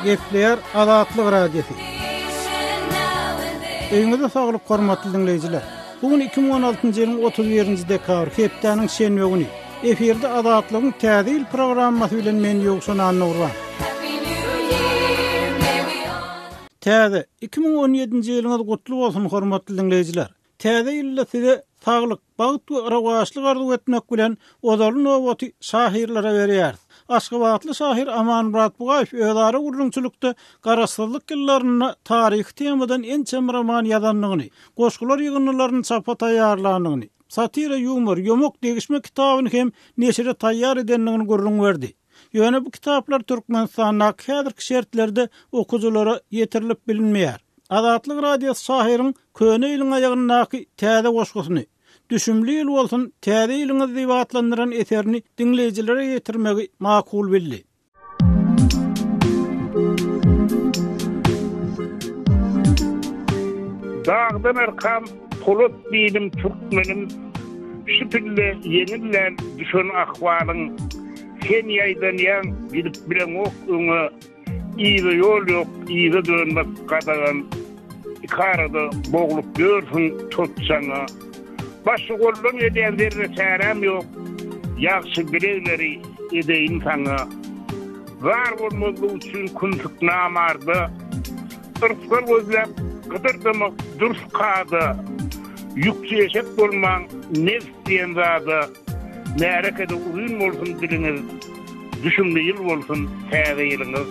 Gepleýär Azatlyk Radiosy. Öýüňize saglyk hormatly diňleýjiler. Bu gün 2016-njy ýylyň 31-nji dekabry, hepdäniň şenbe güni. Efirde Azatlygyň Täze ýyl programmasy bilen men Ýowşan Annagurban. Täze 2017-nji ýylyňyz gutly bolsun hormatly diňleýjiler. Täze ýylda size saglyk, bagt we rowaçlyk arzuw etmek bilen, ozaly nobaty şahyrlara berýäris. Aşgabatly şahyr Amanmyrat Bugaýew özara gürrüňçilikde Garaşsyzlyk ýyllarynda taryhy temadan ençeme roman ýazandygyny, goşgular ýygyndylaryny çapa taýýarlandygyny, satira-ýumor, ýomak degişme kitabyny hem neşire taýýar edendigini gürrüň berdi. Ýöne bu kitaplar Türkmenistandaky häzirki şertlerde okyjylara ýetirilip bilinmeýär. Azatlyk Radiosy şahyryň Köne ýylyň aýagyndaky täze goşgusyny, Düşümli ýyl bolsun, täze ýylyňyz diýip atlandyran eserini diňleýjilere ýetirmegi makul bildi. Dagdan arkam polat bilim türkmenim, Şu pille ýeňil däl düşen ahwalyň. Sen ýaýdanýaň, gidip bileňok öňe, Yza ýol ýok, yza dönmek gadagan. Ikarada boglup ýörsüň tot çaňa. Başga goldan gelýän zerre çäräm ýok, Ýagşy dilegleri edeýin saňa. Zar bolmazlyk üçin kümsük namarda, Yrsgal gözläp gydyrdamak dürs kada. Ýükçi eşek bolmaň nebs diýen zada. Märekede uzyn bolsun diliňiz, Düşümli ýyl bolsun täze ýylyňyz.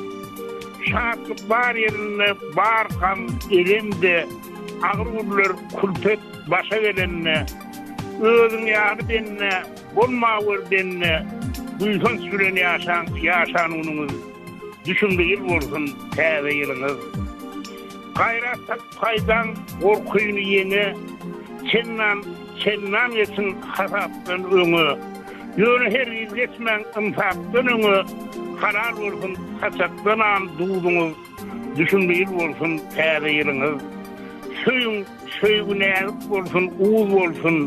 Şatlyk bar ýerinde bar gam elem-de, Agyr günler külpet başa gelende, Özüň ýaly bende bolmawer bende, Buýsanç bilen ýaşaň ýaşan günüňiz, Düşümli ýyl bolsun täze ýylyňyz. Gaýrat tapyp haýdaň gorkyny ýeňe, Çendan çendan geçiň hasapdan öňe. Ýöne hergiz geçmäň ynsapdan öňe, Halal bolsun saçakda nan duzuňyz, Düşümli ýyl bolsun täze ýylyňyz. Söýüň, söýgi näzik bolsun, uz bolsun,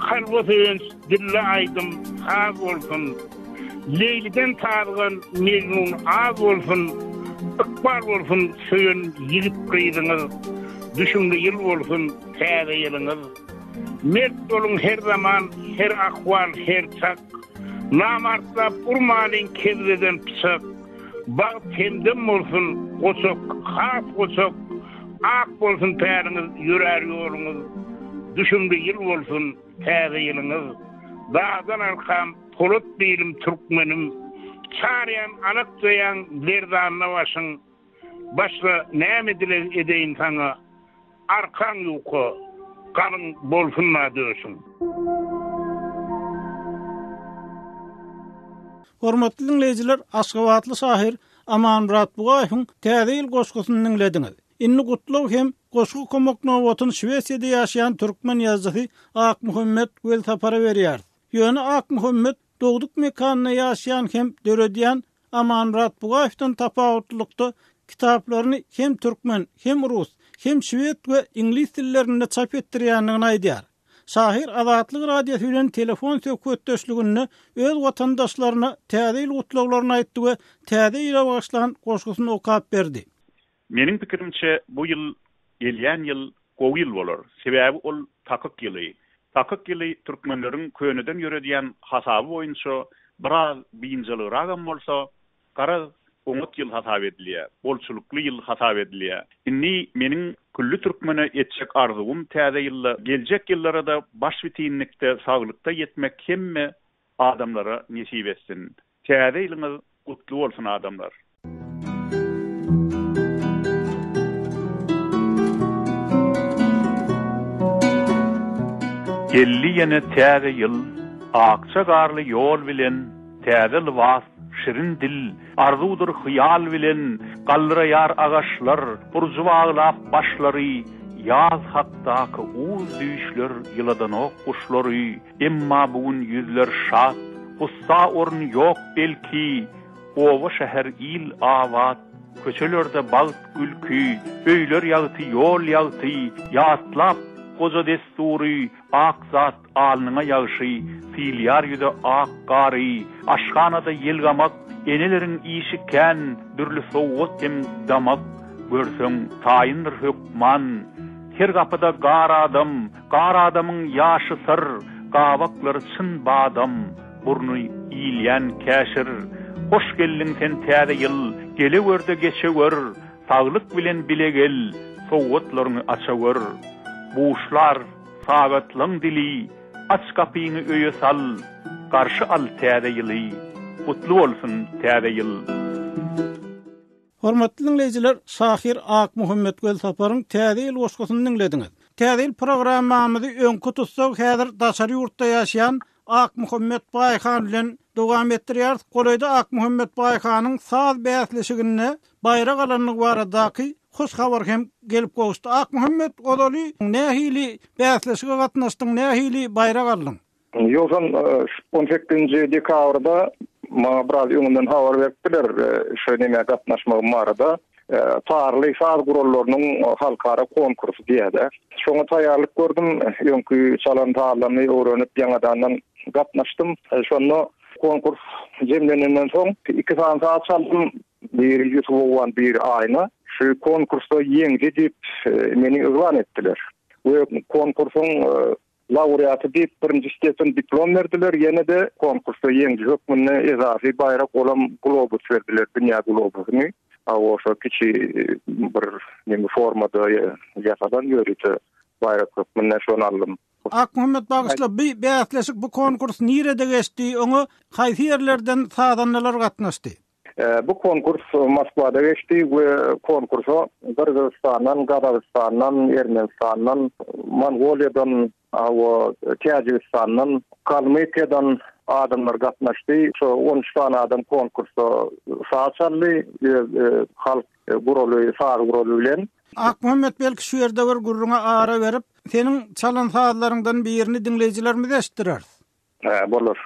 Kalba söýenç, dille aýdym, saz bolsun. Leýliden tazygan Mejnun az bolsun, Ykbal bolsun söýen ýigit-gyzyňyz, Düşümli ýyl bolsun täze ýylyňyz. Mert boluň her zaman, her ahwal, her çak, Namartlap urmalyň kebzeden pyçak. Bagt hemdem bolsun, goçak, has goçak, Ak bolsun päliňiz, ýörär ýoluňyz, Düşümli ýyl bolsun täze ýylyňyz. Dagdan arkam polat bilim türkmenim, Çarýan alakjaýaň lerzanda başyň, Başga näme dileg edeýin saňa, Arkaň ýuka, galyň bolsun-da döşüň. Hormatly diňleýjiler, aşgabatly şahyr Amanmyrat Bugaýewiň Täze ýyl goşgusyny diňlediňiz. Indi gutlag hem goşgy okamak nobatyny Şwesiýada ýaşaýan türkmen ýazyjysy Akmuhammet Welsapara berýäris. Ýöne Akmuhammet dogduk mekanynda ýaşaýan hem döredýän Amanmyrat Bugaýewden tapawutlylykda kitaplaryny hem türkmen, hem rus, hem şwed we iňlis dillerinde çap etdirýändigini aýdýar. Şahyr Azatlyk Radiosy bilen telefon söhbetdeşliginde öz watandaşlaryna Täze ýyl gutlaglaryny aýtdy we Täze ýyla bagyşlan goşgusyny okap berdi. Meniň pikirimçe, bu ýyl, gelýän ýyl gowy ýyl bolar. Sebäbi ol takyk ýyly. Takyk ýyly türkmenleriň köneden ýöredýän hasaby boýunça biraz biynjalygragam bolsa, garaz, oňat ýyl hasap edilýär, bolçulykly ýyl hasap edilýär. Indi meniň külli türkmene etjek arzuwym täze ýylda, geljek ýyllara-da başbitinlikde, saglykda ýetmek hemme adamlara nesip etsin. Täze ýylyňyz gutly bolsun adamlar. Geldi ýene täze ýyl, akja garly ýol bilen, Täze lybas, şirin dil, arzuwdyr hyýal bilen, Galdyraýar agaçlar, burjy baglap başlary, Ýaz hakdaky uz düýşler ýyladanok guşlary. Emma bu gün ýüzler şat, gussa orun ýok belki, Oba-şäher il abat, köçelerde bagt gülki, Öýler ýagty, ýol ýagty, ýatlap. goja dessury, Ak zat alnyňa ýagşy, Sylýar ýüze ak gary. Aşhanada ýelgamak, Eneleriň işi kän, Dürli sowgat hem damak, Görseň, taýyndyr hökman. Her gapyda gar adam, Gar adamyň ýaşy syr, Gabaklary çyn badam, Burny iýilýän käşir. Hoş geldiň sen täze ýyl, Gelewerde geçewür, Saglyk bilen bile gel, Sowgatlaryňy açawür. Buşlar, sagatlaň dili, Aç gapyňy öýe sal, Garşy al täze ýyly, Gutly bolsun täze ýyl! Hormatly diňleýjiler, şahyr Akmuhammet Welsaparyň Täze ýyl goşgusyny diňlediňiz. Täze ýyl programmamyzy öňki tussag häzir daşary ýurtda ýaşaýan Akmuhammet Baýhan bilen dowam etdirýäris. Golaýda Akmuhammet Baýhanyň saz bäsleşiginde baýrak alandygy baradaky hoş habar hem gelip gowuşdy. Akmuhammet, ozaly nähili bäsleşige gatnaşdyň, nähili baýrak aldyň? Ýogsam on sekizinji dekabrda maňa biraz öňünden habar beripdiler şu nemä gatnaşmagym barada. Tarly saz gurallarynyň halkara konkursy diýýär-de. Şoňa taýýarlyk gördüm. Öňki çalan sazlarymy öwrenip ýaňadandan gatnaşdym. Şonda konkurs jemlenenden soň iki sany saz çaldym. Biri Ýusup Owgan, biri Aýna. Şu konkursda ýeňiji diýip meni yglan etdiler. We konkursyň Laureaty diýip birinji stepen diplom berdiler, ýene-de konkursda ýeňiji hökmünde esasy baýrak olam globus berdiler, dünýä globusyny. Hawa, şo kiçi bir neme formada ýasalan ýörite baýrak hökmünde şony aldym. Akmuhammet bagyşla, bu bäsleşik, bu konkurs nirede geçdi, oňa haýsy ýerlerden sazandalar gatnaşdy? Bu konkurs Moskwada geçdi we konkursa Gyrgyzystandan, Gazagystandan, Ermenistandan, Mongoliýadan, hawa, Täjigistandan, Kalmykiýadan adamlar gatnaşdy. Şo on üç sany adam konkursda saz çaldy, öz halk guraly, saz guraly bilen. Akmuhammet belki şu ýerde bir gürrüňe ara berip, seniň çalan sazlaryňdan birini diňleýjilerimize eşitdireris. Hä, bolar.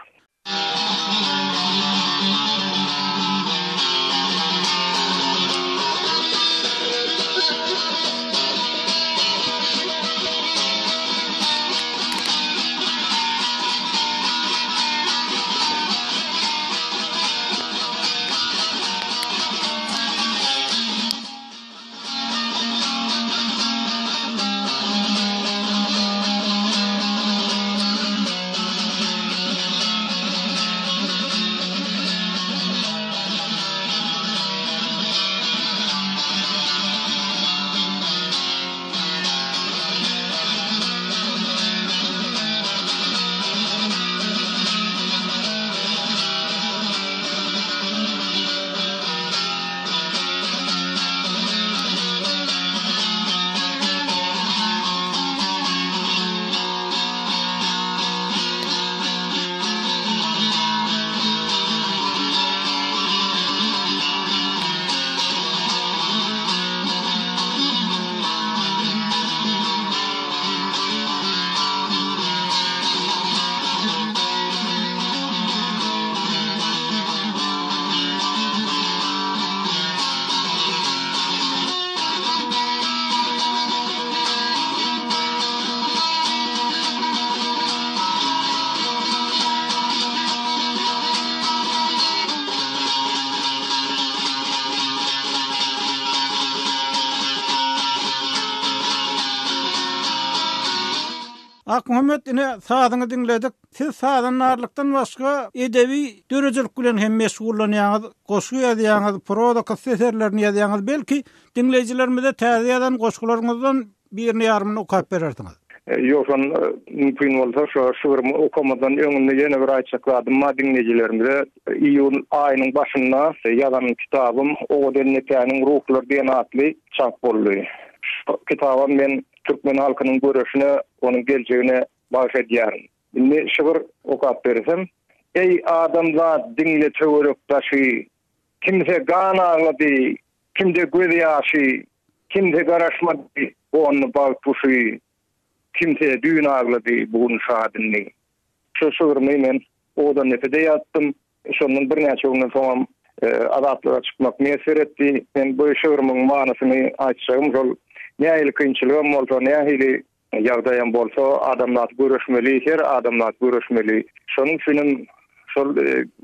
Akmuhammet ine sazyňy diňledik. Siz sazandarlykdan başga edebi döredijilik bilen hem meşgullanýaňyz, goşgy ýazýaňyz, proza, kyssa eserlerini ýazýaňyz. Belki, diňleýjilerimize täze ýazan goşgularyňyzdan birini ýarymyny okap berersiňiz. Ýogsam, mümkin bolsa, şo şygrymy okamazdan öňünde ýene bir aýtjak zadym bar diňleýjilerimize. Iýun aýynyň başynda ýazan kitabym Owadan nepäniň ruhlary diýen atly çap boldy. Şo kitabam men türkmen halkynyň göreşine, onuň geljegine bagyş edýärin. Indi şygyr okap bersem. Eý, adamzat, diňle töwerek-daşy, Kimse gan aglady, kimde göz ýaşy, Kimse garaşmady, gondy bagt guşy, Kimse düýn aglady, bu gün şat indi. Şu şygrymy men Owadandepede ýazypdym. Şondan birnäçe günden soňam azatlyga çykmak miýesser etdi. Men bu şygrymyň manysyny aýtjagym şol nähili kynçylygam bolsa, nähili. ýagdaýam bolsa adamzat göreşmeli, her adamzat göreşmeli. Şonuň üçinem şol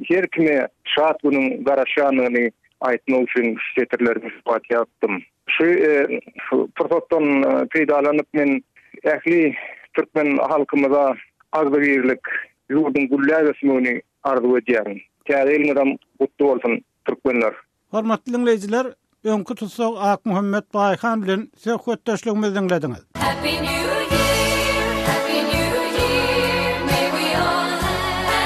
her kime şat günüň garaşýandygyny aýtmak üçin şu setirleri şu wagt ýazypdym. Şu pursatdan peýdalanyp men ähli türkmen halkymyza agzybirlik, ýurduň gülläp ösmegini arzuw edýärin. Täze ýylyňyzam gutly bolsun, türkmenler! Hormatly diňleýjiler, öňki tussag Akmuhammet Baýhan bilen söhbetdeşligimizi diňlediňiz. Happy New Year, Happy New Year, may we all have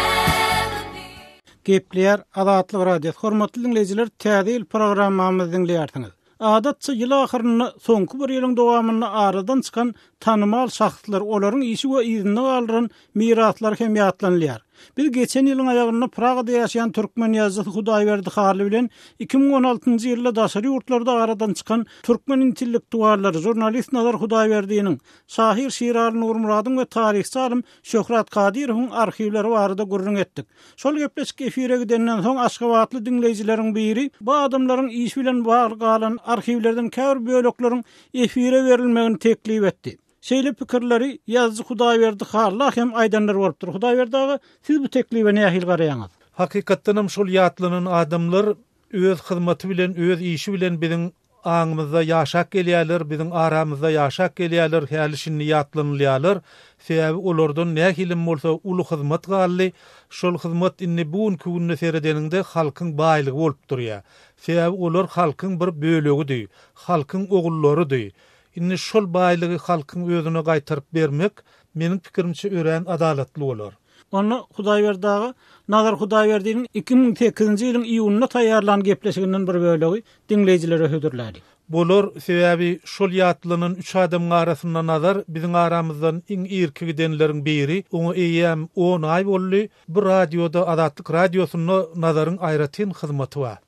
a Gepleýär Azatlyk Radiosy. Hormatly diňleýjiler, Täze ýyl programmamyzy diňleýärsiňiz. Adatça ýyl ahyrynda soňky bir ýylyň dowamynda aradan çykan tanymal şahslar, olaryň işi we yzynda galdyran miraslary hem ýatlanylýar. Biz geçen ýylyň aýagynda Pragada ýaşaýan türkmen ýazyjysy Hudaýberdi Hally bilen 2016-njy ýylda daşary ýurtlarda aradan çykan türkmen intellektuallary, žurnalist Nazar Hudaýberdiniň, şahyr Şiraly Nurmyradyň we taryhçy alym Şöhrat Kadyrowyň arhiwleri barada gürrüň etdik. Şol gepleşik efire gidenden soň aşgabatly diňleýjileriň biri bu adamlaryň işi bilen bagly galan arhiwlerden käbir bölekleriň efire berilmegini teklip etdi. Şeýle pikirleri ýazyjy Hudaýberdi Halla hem aýdanlar bolupdyr. Hudaýberdi aga, siz bu teklibe nähili garaýaňyz? Hakykatdanam şol ýatlanan adamlar öz hyzmaty bilen, öz işi bilen biziň aňymyzda ýaşap gelýärler, biziň aramyzda ýaşap gelýärler, häli-şindi ýatlanylýarlar. Sebäbi olardan nähilem bolsa uly hyzmat galdy. Şol hyzmat indi bu günki günde seredeniňde halkyň baýlygy bolup durýar. Sebäbi olar halkyň bir bölegidi, halkyň ogullarydy. Indi şol baýlygy halkyň özüne gaýtaryp bermek, meniň pikirimçe, örän adalatly bolar. Onda Hudaýberdi aga Nazar Hudaýberdiniň 2008-nji ýylyň iýunynda taýýarlan gepleşiginden bir bölegi diňleýjilere hödürläli. Bolar, sebäbi şol ýatlanan üç adamyň arasynda Nazar biziň aramyzdan iň irki gidenleriň biri, oňa eýýäm on aý boldy. Bu radioda, Azatlyk Radiosynda Nazaryň aýratyn hyzmaty bar.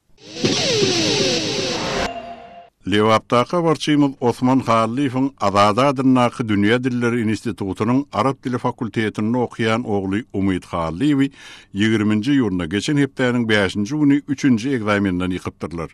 Lebapdaky habarçymyz Osman Hallyýewiň Azady adyndaky Dünýä dilleri institutynyň arap dili fakultetinde okaýan ogly Umyt Hallyýewi ýigriminji iýunda, geçen hepdäniň bäşinji güni üçünji ekzamenden ýykypdyrlar.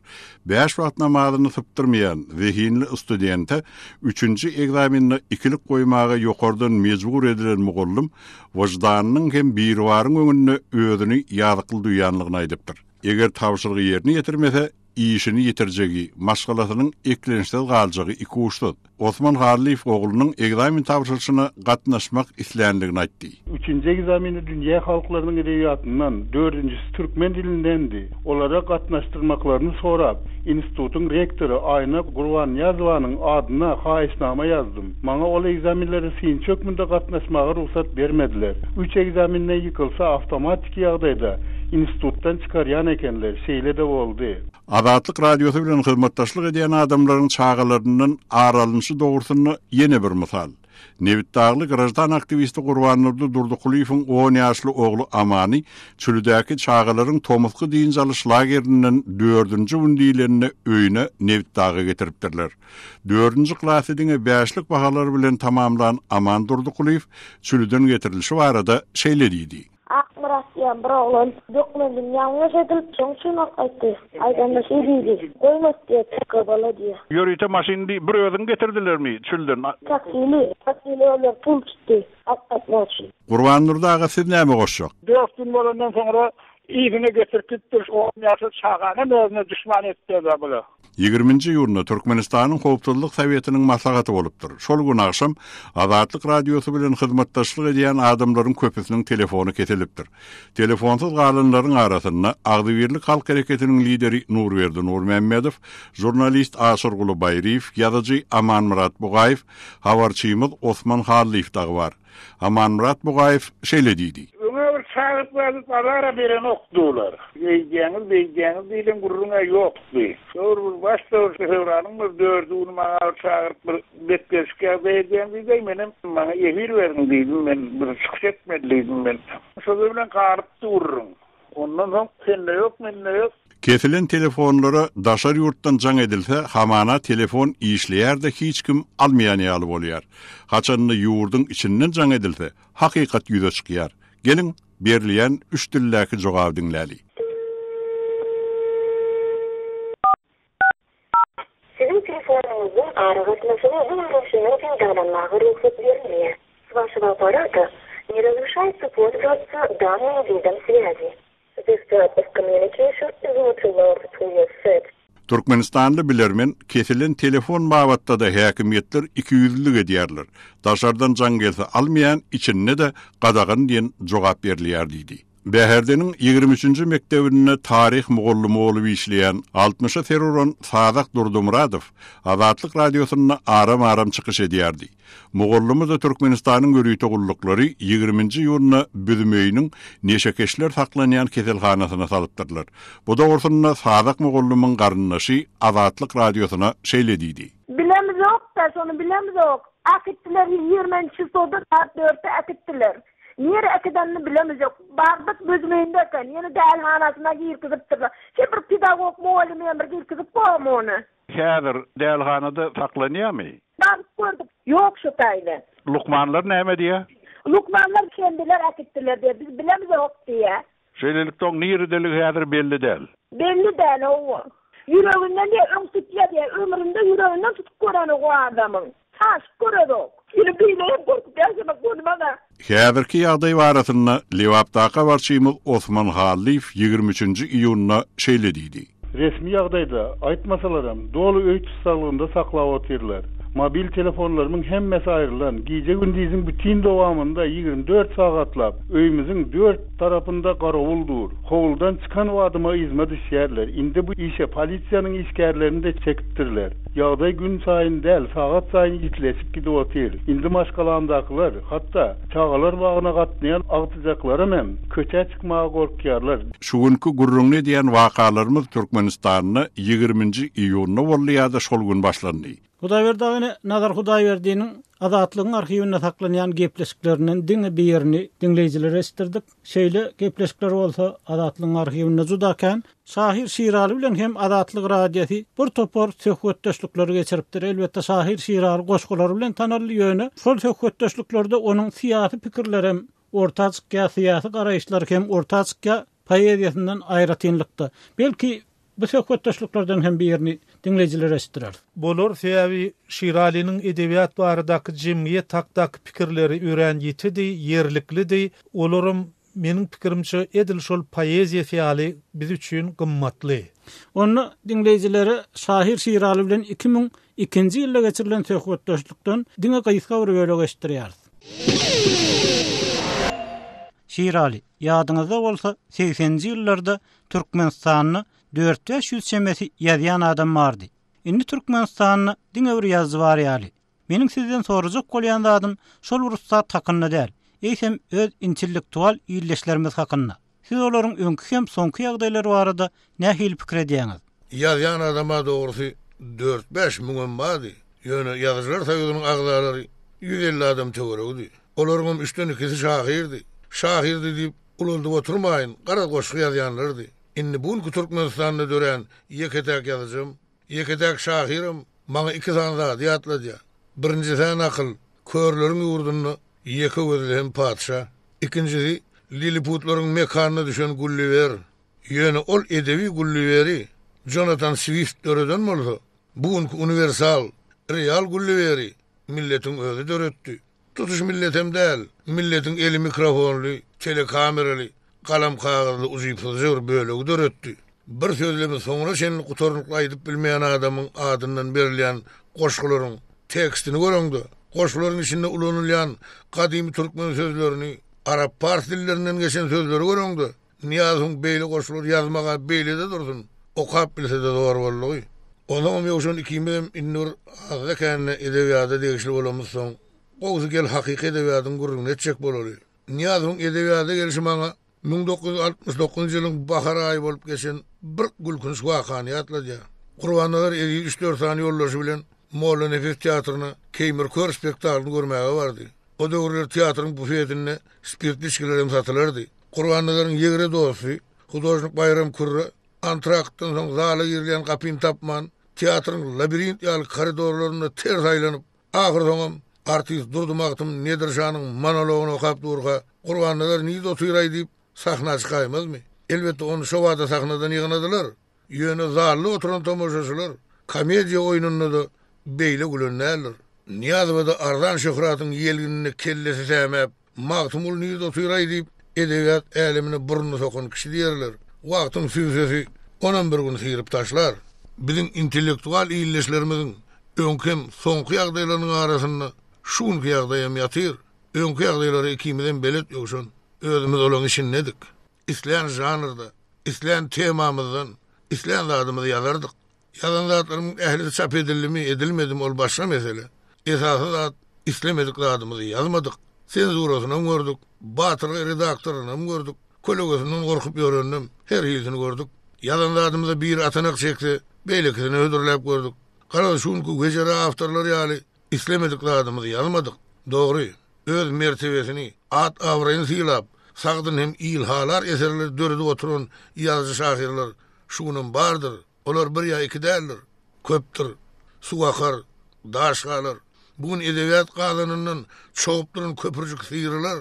Bäş wagt namazyny sypdyrmaýan zehinli studente üçünji ekzamende ikilik goýmaga ýokardan mejbur edilen mugallym wyždanynyň hem Biribaryň öňünde özüni ýazykly duýanlygyny aýdypdyr. Eger tabşyrygy ýerine ýetirmese, işini ýitirjegi, maşgalasynyň eklençsiz galjagy ikuçsuz. Osman Hallyýew oglunyň ekzamen tabşyryşyna gatnaşmak isländigini aýtdy. Üçünji ekzameni dünýä halklarynyň edebiýatyndan, dördünjisi türkmen dilindendi. Olara gatnaşdyrmaklaryny sorap, institutyň rektory Aýna Gurbannyýazowanyň adyna haýyşnama ýazdym. Maňa ol ekzamenlere synçy hökmünde gatnaşmaga rugsat bermediler. Üç ekzamende ýykylsa awtomatiki ýagdaýda institutdan çykarýan ekenler, şeýle-de boldy. Azatlyk Radiosy bilen hyzmatdaşlyk edýän adamlaryň çagalaryndan ar alnyşy dogrusynda ýene bir mysal. Nebitdagly graždan aktiwisti Gurbandurdy Durdykulyýewiň on ýaşly ogly Amany Çülidäki çagalaryň tomusky dynç alyş lagerinden dördünji gün diýlende öýüne Nebitdaga getiripdirler. Dördünji klasy diňe bäşlik bahalar bilen tamamlan Aman Durdykulyýew Çüliden getirilişi barada şeýle diýdi. Akmyrat diýen bir oglan dokumentim ýalňyş edilip, şoň üçin alyp gaýtdy. Aýdanda şeý diýdi, Goýmas diýýär, çykga bala diýýär. Ýörite maşyny bir özüňi getirdilermi çölden? Taksili, taksili olar pul tutdy alyp gaýtmak üçin. Gurbandurdy aga siz näme goşjak? Dört gün bolandan soňra yzyna getirip gitdir. On ýaşly çaganam özüne duşman etdiler bular. Ýigriminji iýunda Türkmenistanyň Howpsuzlyk Sowetiniň maslahaty bolupdyr. Şol gün agşam Azatlyk Radiosy bilen hyzmatdaşlyk edýän adamlaryň köpüsiniň telefony kesilipdir. Telefonsyz galanlaryň arasynda Agzybirlik halk hereketiniň lideri Nurberdi Nurmämmedow, žurnalist Aşyrguly Baýryýew, ýazyjy Amanmyrat Bugaýew, habarçymyz Osman Hallyýew dagy bar. Amanmyrat Bugaýew şeýle diýdi. Öňe bir çagyryp gazyp azara berenokdylar. Eýdýäňiz, beýdýäňiz diýlen gürrüň-ä ýokdy. Şol bir başda bir fewralyň bir dördi güni maňa bir çagyryp bir betgelşik ýagdaý edýäň diýdi, menem maňa efir beriň diýdim, men bir çykyş etmeli diýdim men. Şo bilen galypdy gürrüň. Ondan soň sende ýok, mende ýok. Kesilen telefonlara daşary ýurtdan jaň edilse, hamana telefon işleýär-de hiç kim almaýan ýaly bolýar. Haçanda ýurduň içinden jaň edilse, hakykat ýüze çykýar. Geliň, berilýän üç dildäki jogaby diňläli. Siziň telefonyňyzdan. Aragatnaşygyň bu görnüşinden peýdalanmaga rugsat berilmeýär. S waşego apparata ne razrešaýtsa polzowatsa dannym widom swýazi. This type of communication is not allowed to your set. Türkmenistanly bilermen kesilen telefon babatda-da häkimiýetler ikiýüzlülik edýärler. Daşardan jaň gelse almaýan, içinde-de gadagan diýen jogap berilýär diýdi. Bäherdeniň 23-nji mekdebinde taryh mugallymy bolup işleýän, altmyşa ser uran Sazak Durdymyradow Azatlyk Radiosynda aram-aram çykyş edýärdi. Mugallymy-da Türkmenistanyň ýörite gulluklary ýigriminji iýunda Büzmeýiniň neşekeşler saklanýan keselhanasyna salypdyrlar. Bu dogrusynda Sazak mugallymyň garyndaşy Azatlyk Radiosyna şeýle diýdi. Bilemizok-da, şony bilemizok. Äkitdiler, ýigriminji çisloda saat dörtde äkitdiler. Nirä äkidenini bilemizok. Bardyk, Büzmeýinde eken. Ýene dälihanasyna girkizipdirler. Şeý bir pedagog mugallymy hem bir girkizip bormy ony? Häzir dälihanada saklanýarmy? Baryp gördük. Ýok şo taýda. Lukmanlar näme diýýär? Lukmanlar kendiler äkitdiler diýýär. Biz bilemzok diýýär. Şeýlelikde oň niredeligi häzir belli däl. Belli däl, hawa. Ýüreginden diýýär, öň tutýar diýýär. Ömründe ýüreginden tutup görenok o adamyň. Çaşyp görezok. Ýöne beýle hem gorkup ýaşamak bolmaz-a. Häzirki ýagdaý barasynda Lebapdaky habarçymyz Osman Hallyýew 23-nji iýunda şeýle diýdi. Resmi ýagdaýda aýtmasalaram, doly öý tussaglygynda saklap otyrlar. Mobil telefonlarymyň hemmesi aýrylan. Gije-gündiziň bütin dowamynda 24 sagatlap öýümiziň dört tarapynda garawul dur. Howludan çykan badyma yzyma düşýärler. Indi bu işe polisiýanyň işgärlerini-de çekipdirler. Ýagdaý günsaýyn däl, sagatsaýyn ýitileşip gidip otyr. Indi maşgalamdakylar, hatda çagalar bagyna gatnaýan agtyjaklarym hem köçä çykmaga gorkýarlar. Şu günki gürrüňini edýän wakalarymyz Türkmenistanda ýigriminji iýunda boldy ýa-da şol gün başlandy. Hudaýberdi aga ine Nazar Hudaýberdiniň Azatlygyň arhiwinde saklanýan gepleşiklerinden diňe birini diňleýjilere eşitdirdik. Şeýle gepleşikler bolsa Azatlygyň arhiwinde juda kän. Şahyr Şiraly bilen hem Azatlyk Radiosy bir topar söhbetdeşlikleri geçiripdir. Elbetde şahyr Şiraly goşgulary bilen tanaldy, ýöne şol söhbetdeşliklerde onuň syýasy pikirlerem orta çykýar, syýasy garaýyşlary hem orta çykýar, poeziýasyndan aýratynlykda. Belki, bu söhbetdeşliklerden hem birini diňleýjilere eşitdireris. Bolar, sebäbi Şiralynyň edebiýat baradaky, jemgyýet hakdaky pikirleri örän ýitidi, ýerliklidi. Olaram, meniň pikirimçe, edil şol poeziýasy ýaly biz üçin gymmatly. Onda diňleýjilere şahyr Şiraly bilen 2002-nji ýylda geçirilen söhbetdeşlikden diňe gysga bir bölek eşitdirýäris. Şiraly, ýadyňyzda bolsa, segseninji ýyllarda Türkmenistanda dört-bäş ýüz çemesi ýazýan adam bardy. Indi Türkmenistanda diňe bir ýazyjy bar ýaly. Meniň sizden sorajak bolýan zadym şol bir ussat hakynda däl, eýsem öz intellektual ildeşlerimiz hakynda. Siz olaryň öňki hem soňky ýagdaýlary barada nähili pikir edýäňiz? Ýazýan adama dogrusy dört-bäş müňem bardy. Ýöne Ýazyjylar soýuzynyň agzalary 150 adam töweregidi. Olaryňam üçden ikisi şahyrdy. Şahyrdy diýip ulaldyp oturmaýyn, garaz goşgy ýazýanlardy. Indi bu günki Türkmenistanda dörän ýeke-täk ýazyjam, ýeke-täk şahyram maňa iki sany zady ýatladýar. Birinjisi-hä nakyl, Körleriň ýurdunda ýeke gözli hem patyşa. Ikinjisi, liliputlaryň mekanyna düşen Gulliwer. Ýöne ol edebi Gulliweri Jonatan Swift döreden bolsa, bu günki uniwersal, real Gulliweri milletiň özi döretdi. Tutuş milletem däl, milletiň eli mikrofonly, telekameraly, galam-kagyzly ujypsyzja bir bölegi döretdi. Bir sözlemi soňuna çenli gutarnykly aýdyp bilmeýän adamyň adyndan berilýän goşgularyň tekstini göreňde, goşgularyň içinde ulanylýan gadymy türkmen sözlerini, arap-pars dillerinden geçen sözleri göreňde, Nyýazowyň beýle goşgulary ýazmaga beýle-de dursun, okap bilse-de zor boldugy. Onsoňam Ýowşan ikimizem indi bir azda-kände edebiýada degişli bolamyzsoň, gowusy gel hakyky edebiýadyň gürrüňini etjek bolaly. Nyýazowyň edebiýada gelşi maňa 1969-njy ýylyň bahar aýy bolup geçen bir gülkünç wakany ýatladýar. Gurbannazar Eziz üç-dört sany ýoldaşy bilen Mollanepes teatryna Keýmir kör spektaklyny görmäge bardy. O döwürler teatryň bufetinde spirtli içgiler hem satylardy. Gurbannazaryň ýegre dosty, hudožnik Baýram Kürre antraktdan soň zala girilýän gapyny tapman, teatryň labirint ýaly koridorlarynda ters aýlanyp, ahyrsoňam artist Durdy Magtym Nedir şanyň monologyny okap durka, Gurbannazar nirde otyr-aý diýip, sahna çykaýmazmy? Elbetde, ony şobada sahnadan ýygnadylar. Ýöne zalda oturan tomaşaçylar komediýa oýnunda-da. beýle gülen däldir. Nyýazowa-da arzan şöhratyň ýelgininde kellesi sämäp, Magtymguly nirde otyr-aý diýip, edebiýat älemine burnuny sokan kişi diýerler. Wagtyň sübsesi onam bir gün syryp taşlar. Biziň intellektual ildeşlerimiziň öňki hem soňky ýagdaýlarynyň arasynda şu günki ýagdaýam ýatyr. Öňki ýagdaýlara ikimizem belet Ýowşan. Özümiz olaň içindedik. Islän žanrda, islän temamyzdan, islän zadymyzy ýazardyk. Ýazan zatlarymyň ählisi çap edildimi, edilmedimi ol başga mesele. Esasy zat islemedik zadymyzy ýazmadyk. Senzurasynam gördük, batyrgaý redaktorynam gördük, kölegesinden gorkup ýöreninem, her hilisini gördük. Ýazan zadymyza biri atanak çekse, beýlekisine hödürläp gördük. Garaz şu günki wejera awtorlar ýaly islemedik zadymyzy ýazmadyk. Dogry, öz mertebesini, at-abraýyny sylap, sagdyn hem ilhalar eserleri döredip oturan ýazyjy-şahyrlar şu günem bardyr. Olar bir ýa iki däldir, köpdür. Suw akar, daş galar. Bu gün edebiýat gazanyndan çogup duran köpürjik syrylar,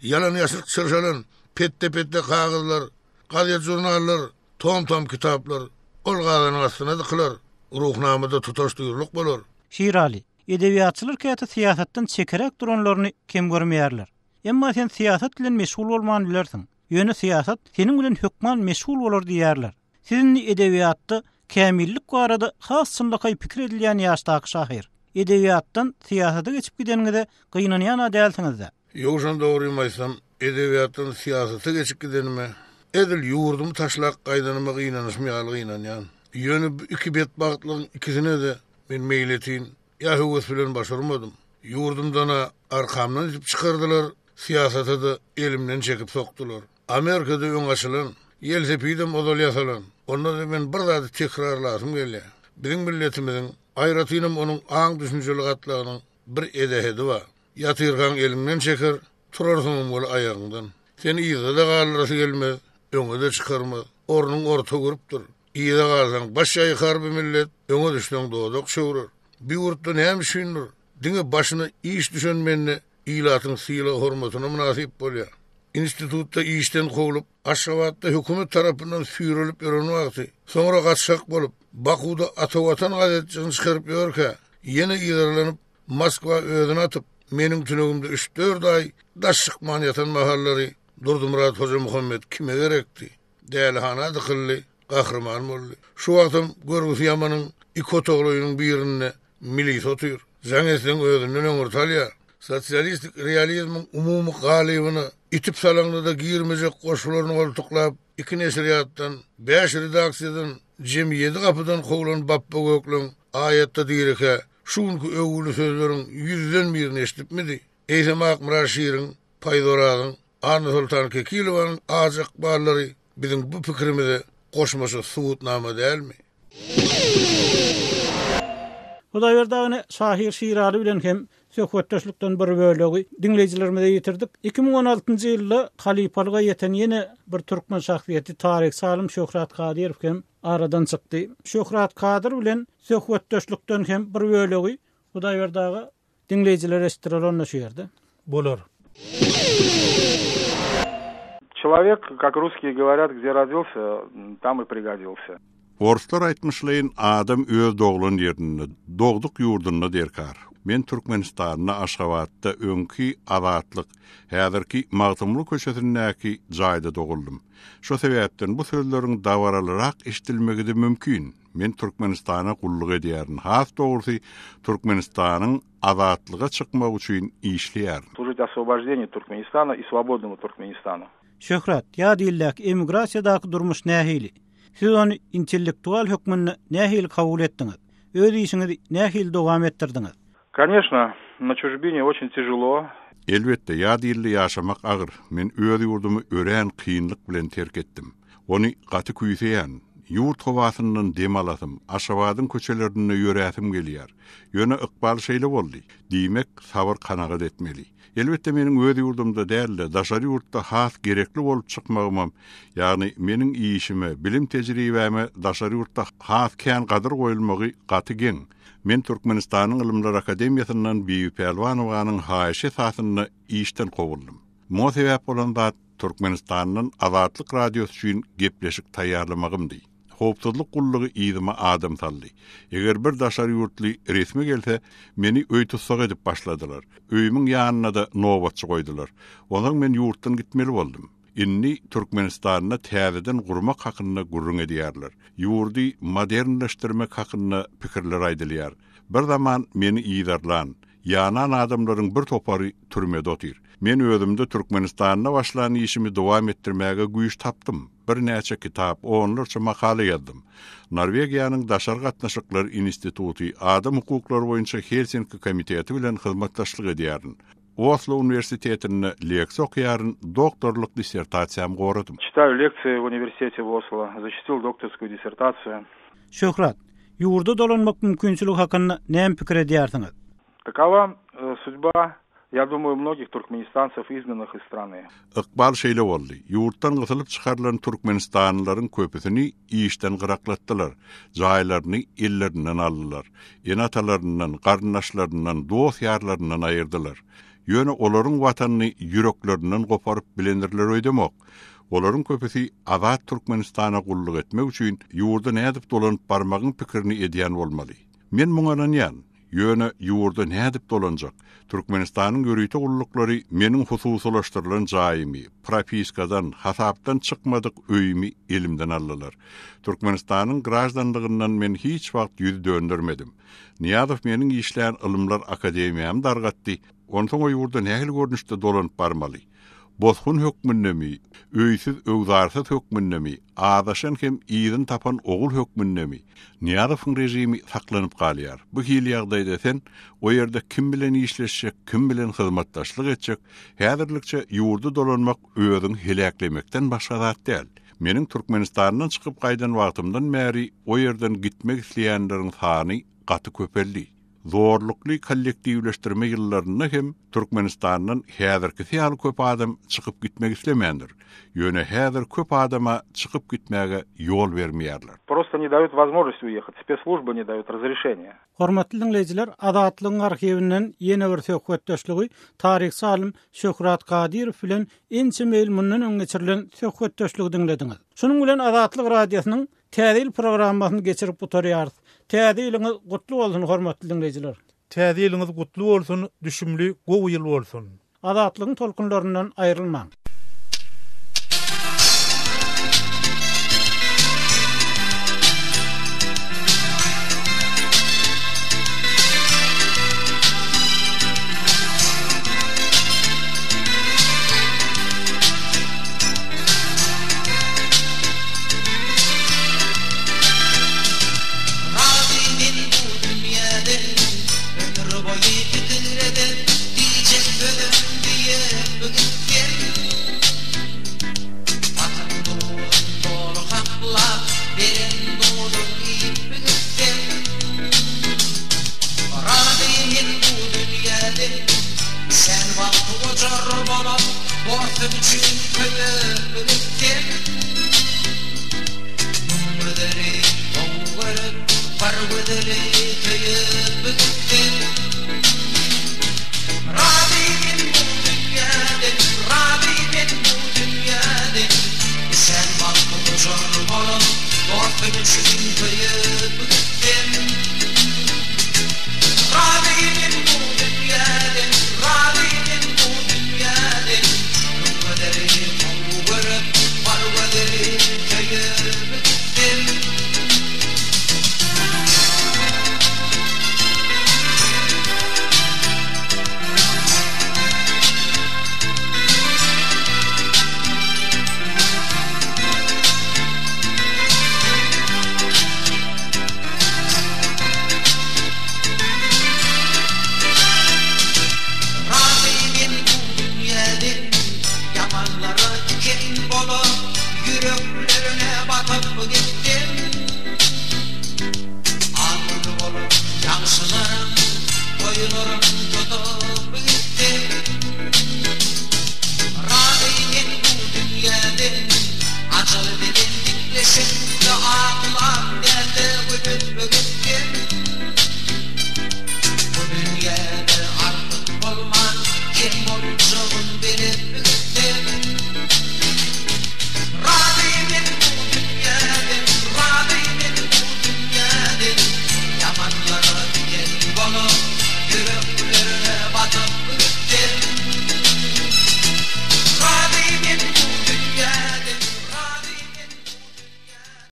ýalan-ýaşryk çyrşalan petde-petde kagyzlar, gazet-žurnallar, tom-tom kitaplar ol gazanyň astyna dykylar, Ruhnamada tutaş duýrulyk bolar. Şiraly, edebiýatçylar käte syýasatdan çekeräk duranlaryny kem görmeýärler. Emma sen syýasat bilen meşgul bolman bilersiň. Ýöne syýasat seniň bilen hökman meşgul bolar diýýärler. Siz indi edebiýatda kämillik barada has çynlakaý pikir edilýän ýaşdaky şahyr. Edebiýatdan syýasata geçip gideniňize gynanýan-a dälsiňiz-dä? Ýowşan dogrymy aýtsam, edebiýatdan syýasata geçip gidenime, edil ýurdumy taşlap gaýdanyma gynanyşym ýaly gynanýan. Ýöne bu iki betbagtlygyň ikisine-de men meýletin ýa höwes bilen baş urmadym. Ýurdumdan-a arkamdan itip çykardylar, syýasata-da elimden çekip sokdular. Amerikada öň açylan, ýelsepidem ozal ýasalan. Onda-da men bir zady tekrarlasym gelýär. Biziň milletimiziň, aýratynam onuň aň-düşünjeli gatlagynyň bir edehedi bar. Ýatyrkaň eliňden çeker, turarsyňam weli aýagyňdan. Seni yzda-da galdyrasy gelmez, öňe-de çykarmaz. Ornuň orta gürpdür. Yza galsaň baş ýaýkar bu millet, öňe düşseň dodak çöwrer. Bu ýurtda näme üçindir, diňe başyna iş düşen bende ilatyň sylag-hormatyna mynasyp bolýar. Institutda işden kowlup, Aşgabatda hökümet tarapyndan süýrelip ýören wagty, soňra gaçgak bolup, Bakuwda Ata Watan gazetjigini çykaryp ýörkä, ýene yzarlanyp, Moskwa özüni atyp, meniň tünegimde üç-dört aý daş çykman ýatan mahallary Durdymyrat Hojamuhammet kime gerekdi? Dälihana dykyldy, gahryman boldy. Şu wagtam görgüsi ýamanyň iki otagly öýüniň birinde milise otyr. Jaň etseň özünden öňürti alýar. Sosialistik realizmiň umumy galybyna itip salaňda-da girmejek goşgularyny goltuklap, iki neşirýatdan, bäş redaksiýadan, jemi ýedi gapydan kowlan Bapba Gökleň aýatda dirikä şu günki öwgüli sözleriň ýüzden birini eşidipmidi? Eýsem Akmyrat Şiriň, Paýzy Orazyň, Annasoltan Kekilowanyň ajy ykballary biziň bu pikirimize goşmaça subutnama dälmi? Hudaýberdi agany şahyr Şiraly bilen hem söhbetdeşlikden bir bölegi diňleýjilerimize ýetirdik. 2016-njy ýylda halypalyga ýeten ýene bir türkmen şahsyýeti taryhçy alym Şöhrat Kadyrow hem aradan çykdy. Şöhrat Kadyr bilen söhbetdeşlikden hem bir bölegi Hudaýberdi aga Diňleýjiler eşitdirer onda şu ýerde. Bolar. Çelowek, kak russkiýe goworýat, gde rodilsya, tam i prigodilsya. Orslar aýtmyşlaýyn adam öz doglan ýerinde, dogduk ýurdunda derkar. Men Türkmenistanda Aşgabatda öňki Azatlyk, häzirki Magtymguly köçesindäki jaýda doguldym. Şo sebäpden bu sözleriň dabaralyrak eşidilmegi-de mümkin. Men Türkmenistana gulluk edýärin, has dogrusy, Türkmenistanyň azatlyga çykmagy üçin işleýärin. Služit oswoboždeniýu Türkmenistana i swobodnomu Türkmenistanu. Şöhrat, ýa dildäki emigrasiýadaky durmuş nähili? Siz ony intellektual hökmünde nähili kabul etdiňiz? Öz işiňizi nähili dowam etdirdiňiz? Koneşno, na çujbine oçin tijelo. Elbetde, ýat ilde ýaşamak agyr. Men öz ýurdumy örän kynlyk bilen terk etdim. Ony gaty küýseýän. Ýurt howasyndan dem alasym, Aşgabadyň köçelerinde ýöräsim gelýär. Ýöne ykbal şeýle boldy. Diýmek, sabyr-kanagat etmeli. Elbetde, meniň öz ýurdumda däl-de, daşary ýurtda has gerekli bolup çykmagymam, ýagny meniň işime, bilim-tejribäme daşary ýurtda has kän gadyr goýulmagy gaty geň. Men Türkmenistanyň Ylymlar akademiýasyndan Bibi Pälwanowanyň haýyşy esasynda işden kowuldym. Muňa sebäp bolan zat Türkmenistandan Azatlyk Radiosy üçin gepleşik taýýarlamagymdy. Howpsuzlyk gullugy yzyma adam saldy. Eger bir daşary ýurtly resmi gelse, meni öý tussagy edip başladylar. Öýümiň ýanyna-da nobatçy goýdular. Onsoň men ýurtdan gitmeli boldum. Indi Türkmenistanda täzeden gurmak hakynda gürrüň edýärler. Ýurdy modernleşdirmek hakynda pikirler aýdylýar. Bir zaman meni yzarlan, ýanan adamlaryň bir topary türmede otyr. Men özümde Türkmenistanda başlan işimi dowam etdirmäge güýç tapdym. Birnäçe kitap, onlarça makala ýazdym. Norwegiýanyň Daşary gatnaşyklar instituty, Adam hukuklary boýunça Helsinki komiteti bilen hyzmatdaşlyk edýärin. Oslo uniwersitetinde leksiýa okaýaryn, doktorlyk dissertasiýamy goradym. Çitaýu leksiýi w uniwersitete w Oslo, zaşitil doktorskoýu dissertasiýu. Şöhrat, ýurda dolanmak mümkinçiligi hakynda näme pikir edýärsiňiz? Takowa sudba, ýa dumaýu, mnogih turkmenistancew izgnannych iz strany. Ykbal şeýle boldy, ýurtdan gysylyp çykarylan türkmenistanlylaryň köpüsini işden gyraklatdylar, jaýlaryny ellerinden aldylar, ene-atalaryndan, garyndaşlaryndan, dost-ýarlaryndan aýyrdylar. Ýöne olaryň Watanyny ýüreklerinden goparyp bilendirler öýdemok. Olaryň köpüsi azat Türkmenistana gulluk etmek üçin ýurda nädip dolanyp barmagyň pikirini edýän bolmaly. Men muňa ynanýan. Ýöne ýurda nädip dolanjak? Türkmenistanyň ýörite gulluklary meniň hususylaşdyrylan jaýymy, propiskadan, hasapdan çykmadyk öýümi elimden aldylar. Türkmenistanyň graždanlygyndan men hiç wagt ýüz döndermedim. Nyýazow meniň işlän Ylymlar akademiýamy dargatdy, onsoň o ýurda nähili görnüşde dolanyp barmaly? Bosgun hökmündemi, öýsüz-öwzarsyz hökmündemi, azaşan hem yzyny tapan ogul hökmündemi? Nyýazowyň režimi saklanyp galýar. Bu hili ýagdaýda sen o ýerde kim bilen işleşjek, kim bilen hyzmatdaşlyk etjek? Häzirlikçe ýurda dolanmak özüňi heläklemekden başga zat däl. Meniň Türkmenistandan çykyp gaýdan wagtymdan bäri o ýerden gitmek isleýänleriň sany gaty köpeldi. Zorlukly kollektiwleşdirme ýyllarynda hem Türkmenistandan häzirkisi ýaly köp adam çykyp gitmek islemändir. Ýöne häzir köp adama çykyp gitmäge ýol bermeýärler. Prosto ne daýut wozmožnost uýehat, spesslujba ne daýut razrešeniýa. Hormatly diňleýjiler, Azatlygyň arhiwinden ýene bir söhbetdeşligi taryhçy alym Şöhrat Kadyrow bilen ençeme ýyl mundan öň geçirilen söhbetdeşligi diňlediňiz. Şunuň bilen Azatlyk Radiosynyň Täze ýyl programmasyny geçirip gutarýarys. Täze ýylyňyz gutly bolsun hormatly diňleýjiler! Täze ýylyňyz gutly bolsun düşümli gowy ýyl bolsun. Azatlygyň tolkunlaryndan aýrylmaň. Razy men bu dünýäden, Ömür boýy pikir edip, Diýjek sözüm diýip gitdim. Satan duzum doly saklap, Beren duzum iýip gitdim. Razy men bu dünýäden, Sen wagty ojar bolup, Dostum üçin köýüp gitdim. Müň gözeli gowy görüp, Bir gözeli söýüp gitdim. Razy men bu dünýäden, Razy men bu dünýäden. Sen wagty ojar bolup, Dostum üçin köýüp gitdim. Razy men bu dünýäden, Razy men bu dünýäden, Müň gözeli gowy görüp, Bar gözeli söýüp gitdim. Razy men bu dünýäden, Ýamanlara tiken bolup, Ýüreklerine batyp gitdim. Aňly bolup ýagşylaryň, Toýlaryn tutup gitdim. Razy men bu dünýäden, Ajal bilen dikleşemde ak.